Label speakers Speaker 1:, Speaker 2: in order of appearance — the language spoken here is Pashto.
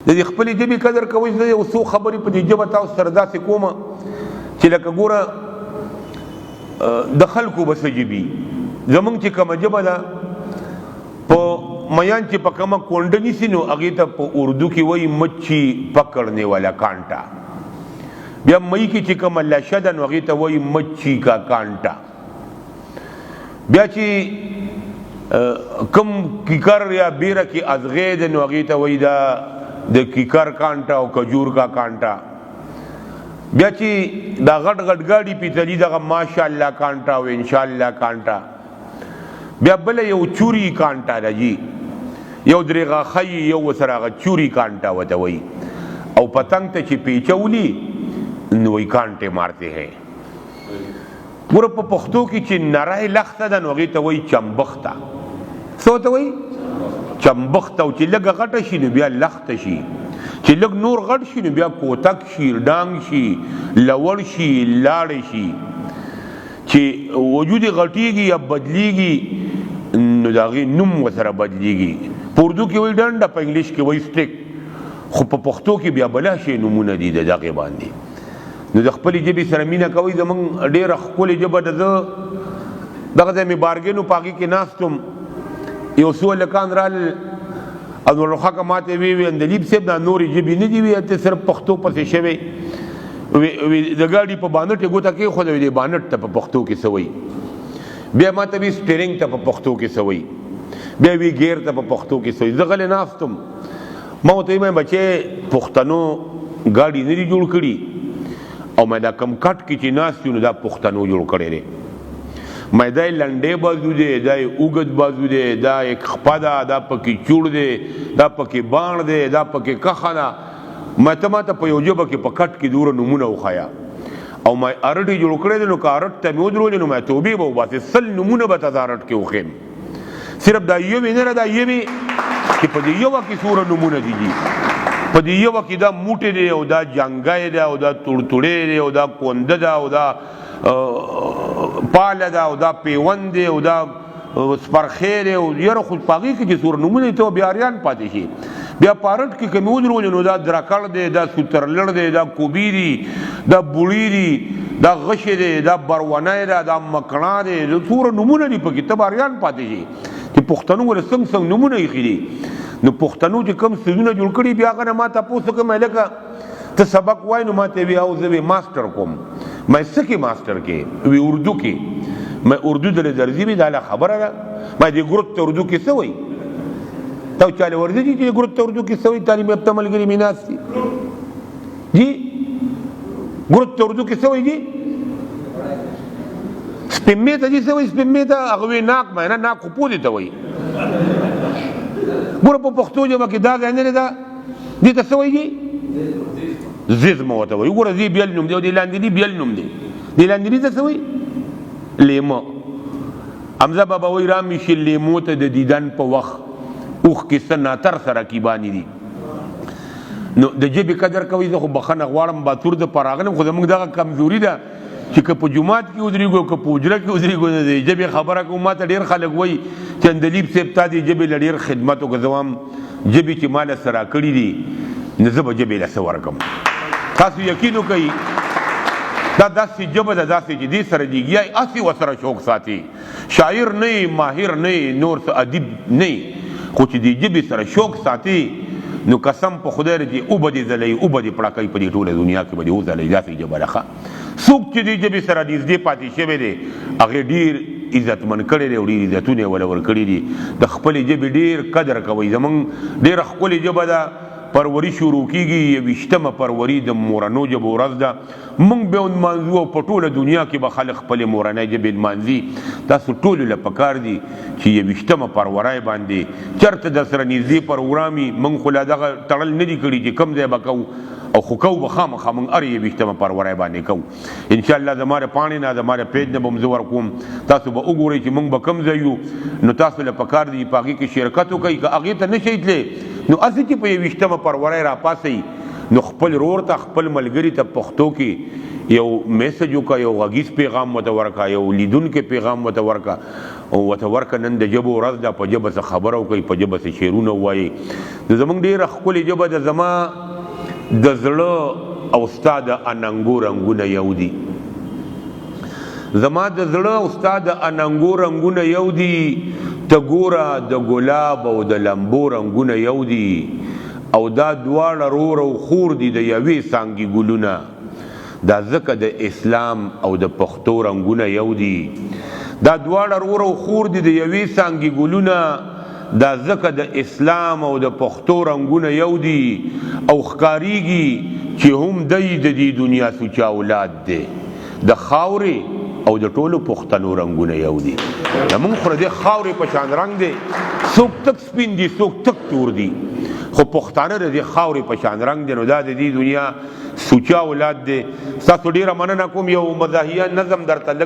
Speaker 1: د دې خپلې ژبې قدر کوئ. زه یو څو خبرې په دې ژبه تاسو سره داسې کوم چې لکه ګوره د خلکو به څه ژبي، زمونږ چې کومه ژبه ده په میان چې په کومه کونډه نیسي نو هغې ته په اردو کې وایي مچي پکړنې والا کانټه، بیا مئی کې چې کومه لشه ده نو هغې ته وایي مچي کا کانټه، بیا چې کم کیکر یا بیره کې ازغې ده نو هغې ته وایي دا د کیکر کانټه او کجور کا کانټه، بیا چې دا غټ غټ ګاډي پیتلی دغه ماشاءالله کانټه او انشاءالله کانټه، بیا بل یو چوری کانټه ده جی، یو درې غاښی یو ورسره هغه چوری کانټه ورته وایي، او پتنګ ته چې پیچولي نو وایي کانټې مارتے ہیں. ګوره په پښتو کې چې نری لښته ده نو هغې ته وایي چمبخته، څه ورته وایي؟ چمبخته. او چې لږه غټه شي نو بیا لښته شي، چې لږ نور غټ شي نو بیا کوتک شي، ډانګ شي، لوړ شي، لاړې شي. چې وجود غټیږي یا بدلیږي نو د هغې نوم ورسره بدلیږي. په اردو کې وایي ډنډه، په انګلیش کې وایي سټیک، خو په پښتو کې بیا بلا شی نومونه دي د دغې باندې. نو د خپلې ژبې سره مینه کوئ. زمونږ ډېره ښکلې ژبه ده. زه دغه ځای مې بارګینو په هغې کې ناست وم، یو څو هلکان رالل او نو لوخه ماته وی وی اندلیب صاحب دا نورې ژبې نه دي وی، ته صرف پښتو پسې شوی وی، د ګاډي په بانټ یې ګوته کېښوده، وی دې بانټ ته په پښتو کې څه وایي؟ بیا ماته وی سټیرینګ ته په پښتو کې څه وایي؟ بیا وی ګیر ته په پښتو کې څه وایي؟ زه غلی ناست وم. ما ورته وویل بچې پښتنو ګاډي نه دي جوړ کړي او مې دا کم کټ کې چې ناست یو نو دا پښتنو جوړ کړی دی. مې دا یې لنډی بازو دی، دا یې اوږد بازو دی، دا یې خپه ده، دا پکې چوړ دی، دا پکې باڼ دی، دا پکې کښه ده. مې ته ماته په یو ژبه کې په کټ کې دومره نومونه وښیه او مې ارټ یې جوړ کړی دی، نو که ارټ ته مې ودرولې نو مې توبې به وباسې، 100 نومونه به ته دا ارټ کې وښیم. صرف دا یوې نه ده، دا یوې چې په دې یوه کې څومره نومونه دي دي، په دې یوه کې دا موټی دی او دا جنګی دی او دا تړتړی دی او دا کونده ده او دا پاله ده او دا پیوند دی او دا سپرخی دی او یاره خو په هغې کې چې څومره نومونه دي ته بیا اریان پاتې شي. بیا پارټ کې که مې ودرولې نو دا درکړ دی، دا سوترلړ دی، دا کوبي دی، دا بوړي دی، دا غشی دی، دا برونی ده، دا مکڼا دی، څومره نومونه دي پکې ته به اریان پاتې شي چې پښتنو ولې څنګه څنګه نومونه ایښي دي. نو پښتنو چې کوم څیزونه جوړ کړي بیا هغه نه ما تپوس وکړ، مې لکه ته سبق وای نو ما ته وی او زه وی ماسټر کوم، مې څه کې ماسټر کې؟ وی اردو کې. مې اردو دلې درځي وی دا لا خبره ده. مې دې ګروپ ته اردو کې څه وای؟ ته چاله ورځي چې ګروپ ته اردو کې څه وای؟ تعلیم یافته ملګري مې ناست دي جی، ګروپ ته اردو کې څه وای جی؟ سپمې ته جی څه وای؟ سپمې ته هغه وی ناک، مې نه ناک خو پوزې ته وای. ګوره په پښتو ژبه کې دا ځای نه ده، دې ته څه وایي جی؟ زیزمه ورته وایي. وګوره دې بیل نوم دی او دې لاندې بیل نوم دی، دې لاندې ته څه وایي؟ لیمه. حمزه بابا وایي رامې شي لیمو ته د دیدن په وخت اوښکې څه ناتر سره کیبانې دي. نو د ژبې قدر کوئ. زه خو بخښنه غواړم باتور د پر راغلم، خو زموږ دغه کمزوري ده چې که په جومات کې ودرېږو که په حجره کې ودرېږو نو د ژبې خبره کوو. ما ته ډېر خلک وایي چې اندلیب صاحب تا دې ژبې له ډېر خدمت وکړ. زه وایم ژبې چې ما له څه راکړي دي نو زه به ژبې له څه ورکړم. تاسو یقین وکړئ دا داسې ژبه ده داسې چې دې سره لګیا یې هسې ورسره شوق ساتي. شاعر نه یې، ماهر نه یې، نور څه ادیب نه یې، خو چې دې ژبې سره شوق ساتي نو قسم په خدای دی چې وبه دې ځلوي، وبه دې پړکوي، په دې ټوله دنیا کې به دې وځلوي. داسې ژبه ده. ښه څوک چې دې ژبې سره نږدې پاتې شوی دی هغې ډېر عزتمن کړی دی او ډېر عزتونه یې وله ورکړي دي. د خپلې ژبې ډېر قدر کوئ. زمونږ ډېره ښکلې ژبه ده. پروري شروع کیږي، 21 پروري د مورنو ژبو ورځ ده. مونږ به نمانځو او په ټوله دنیا کې به خلک خپلې مورنۍ ژبې نمانځي. تاسو ټولو له پکار دي چې 21 پرورای باندې چرته د سره نږدې پروګرام وي، مونږ خو لا دغه تړل نه دي کړي چې کوم ځای به کوو او خو کوو به خامخا، مونږ هر 21 پرورای باندې کوو ان شاء الله. زما د پاڼې نه زما د پیج نه به هم زه ورکوم، تاسو به وګورئ چې مونږ به کوم ځای یو. نو تاسو له پکار دي په هغې کې شرکت وکړئ. که هغې ته نه شئ تللی نو هسې چې په 21 پرورای راپاڅئ نو خپل رور ته خپل ملګري ته پښتو کې یو میسج وکړه، یو غږیز پیغام ورته ورکړه، یو لیدونکی پیغام ورته ورکړه. او ورته ورکه. نن د ژبو ورځ ده، په ژبه څه خبره وکړئ، په ژبه څه شعرونه ووایئ. د زمونږ ډېره ښکلې ژبه ده. زما د زړه او ستا د اننګو رنګونه یو دي، زما د زړه او ستا د اننګو رنګونه یو دي، ته ګوره د ګلاب او د لمبو رنګونه یو دي، او دا دواړه رور او خور دي د یوې څانګې ګلونه، دا ځکه د اسلام او د پښتو رنګونه یو دي. دا دواړه رور او خور دي د یوې څانګې ګلونه، دا ځکه د اسلام او د پښتو رنګونه یو دي، او ښکاریږي چې هم دی د دې دنیا سوچا اولاد دی، د خاورې او د ټولو پښتنو رنګونه یو دي. زمونږ خو د خاورې په شان رنګ دی، څوک تک سپین دي، څوک تک تور دي، خو پښتانه د دې خاورې په شان رنګ دی، نو دا د دې دنیا سوچا اولاد دی. تاسو ډیره مننه کوم. یو مزاحیه نظم درته لږ